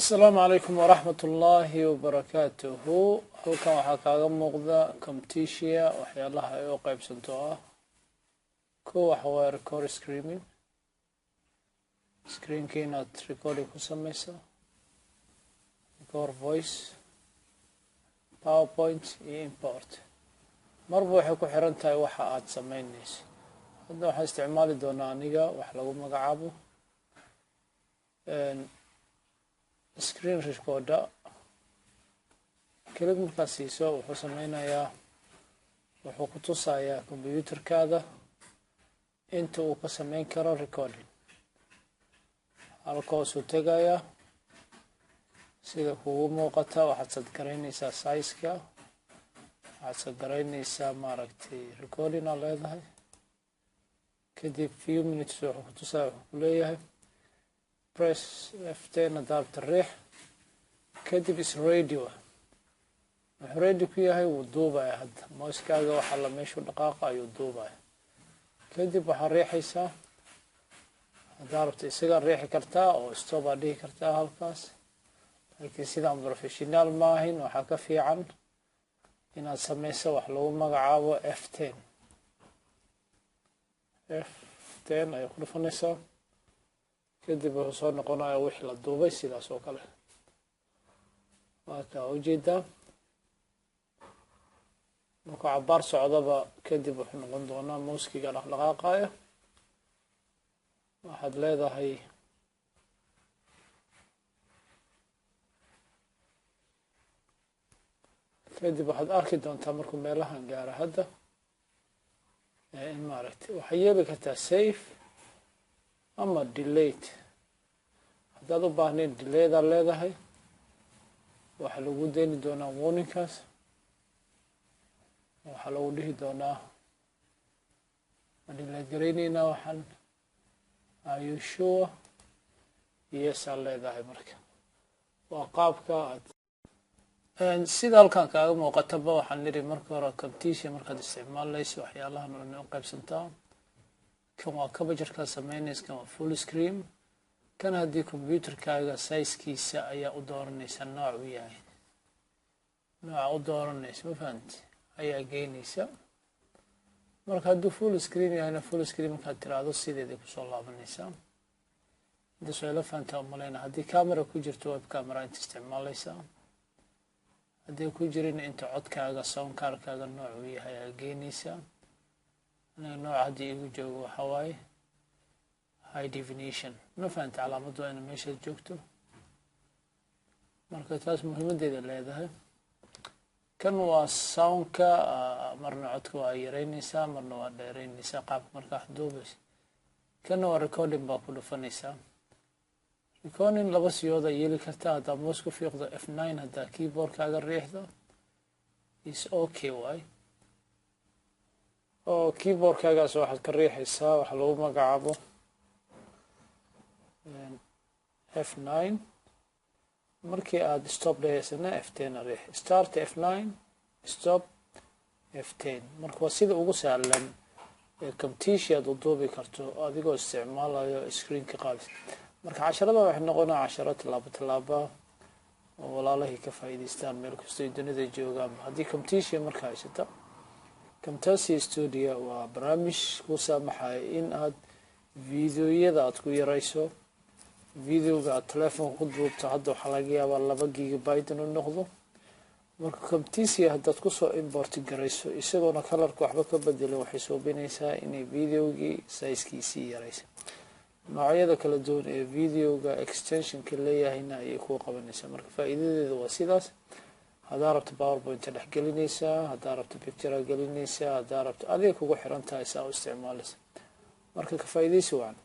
Asalaamu calaykum waraxmat ullaahi wabarakaatuhu. Halkan waxaa kaaga muuqda Camtasia, waxyaalaha ay u qeybsanto ah. Ko waxa waaye record screen, screenka inaad recording ku sameyso, record voice, PowerPoint iyo import. Marba waxay ku xiran tahay waxa aad sameyneyso. Hadda waxaan isticmaali doonaa aniga wax lagu magacaabo screen recorder. Click markaad siiso, wuxuu sameynayaa, wuxuu ku tusayaa computerkaada inta uu ka sameyn karo recording. Halkaasuu tegayaa. Sida kugu muuqata, waxaad set garaynaysaa sizeka, waxaad set garaynaysaa, maaragtay, recording aa leedahay. Kadib few minutes wuxuu ku tusaya, wuxuu ku leeyahay press F10 hadaabta riix. Kadib is ready. Wuxuu ready ku yahay, wuu duubaya. Hadda mousekaaga waxaa la meeshuu dhaqaaqa ayuu duubaya. Kadib waxaad riixaysaa, haddaa rabta isagaa riixi kartaa oo stop aad dhihi kartaa halkaas, laakiin sidaan professional maahin. Waxaa ka fiican inaad sameyso wax lagu magacaabo F10. F10 ayay ku dhufanaysaa. Kadib wuxuu soo noqonaya wixii la duubay sidaas oo kale. Waa kaa ujeedaa. Markuu cabaar socdaba kadib wuxuu noqon doonaa mousekiga dhaqdhaqaaqaya. Waxaad leedahay kadib waxaad arki doontaa markuu meelahan gaaro hadda in, maaragtay, waxay yeeli kartaa save ama delete. Haddaad u baahnayn, delete aad leedahay. Waxaa lagu deyni doonaa warningkaas, waxaa lagu dhihi doonaa ma delete garayneynaa waxaan, are you sure? Yes aad leedahay. Marka waa qaabka aad sida halkan kaaga muuqataba. Waxaan niri marka hore, Camtasia markaad isticmaalayso, waxyaalahan oo inoo qaybsantaa. Kan waa capturekaad sameynaysa, kan waa full screen. Kan haddii computerkaaga sizekiisa ayaa u dooranaysa nooc u yahay, nooca u dooranaysa, ma fahanti, ayaa geynaysa. Marka hadduu full screen yahayna, full screen markaad tiraahdo, sideeday kusoo laabanaysaa. Intaas waa la fahantaa umaleyna. Haddii camera ku jirto, web camera inta isticmaalaysaa. Haddii ku jirin, inta codkaaga, sound cardkaaga nooc uu yahay ayaa geynaysaa. Aniga nooca haddii igu joogo waxaa waaye high definition, ma fahanta? Calaamaddu waa ina meeshaad joogto. Marka taas muhiimaddeeda leedahay. Kan waa soundka, marna codka waa yareynaysaa, marna waa dheereynaysaa, qaabka markaa wax duubaysa. Kanna waa recording baa ku dhufanaysaa. Recording laba siyooda yeeli kartaa: haddaa mouse ku fiiqdo F9, haddaa keyboardkaaga riixdo is okay waay, oo keyboardkaagaas waxaad ka riixaysaa waxa lagu magacaabo F9. Markii aad stop dhahaysana, F10 a riix. Start F9, stop F10. Marka waa sida ugu sahlan ee Camtasia aad u duubi karto adigoo isticmaalayo screenka qaadis. Marka casharada waxay noqonaa casharo tallaabo tallaaba oo walaalahii ka faa'iidaystaan meel kastoo ay dunida joogaan. Haddii Camtasia marka haysata, Camtasia Studio waa barnaamij kuu saamaxaya in aad videoyada aad ku yarayso. Videoga aad telefoonka ku duubto hadda waxaa laga yaabaa 2 gigabyte inuu noqdo. Marka Camtasia haddaad kusoo import garayso, isagoona colorka waxba ka bedelin, waxay suubinaysaa inay videogii sizekiisii yaraysa. Noocyada kala duwan ee videoga extensionka leeyahayna ayay kuu qabanaysaa. Marka faa'iidadeeda waa sidaas. Haddaa rabto PowerPointa dhex gelinaysaa, haddaa rabto picturea gelinaysaa, haddaa rabto, adiga kugu xiran tahay saa u isticmaalaysa. Marka ka faa'iidaysi wacan.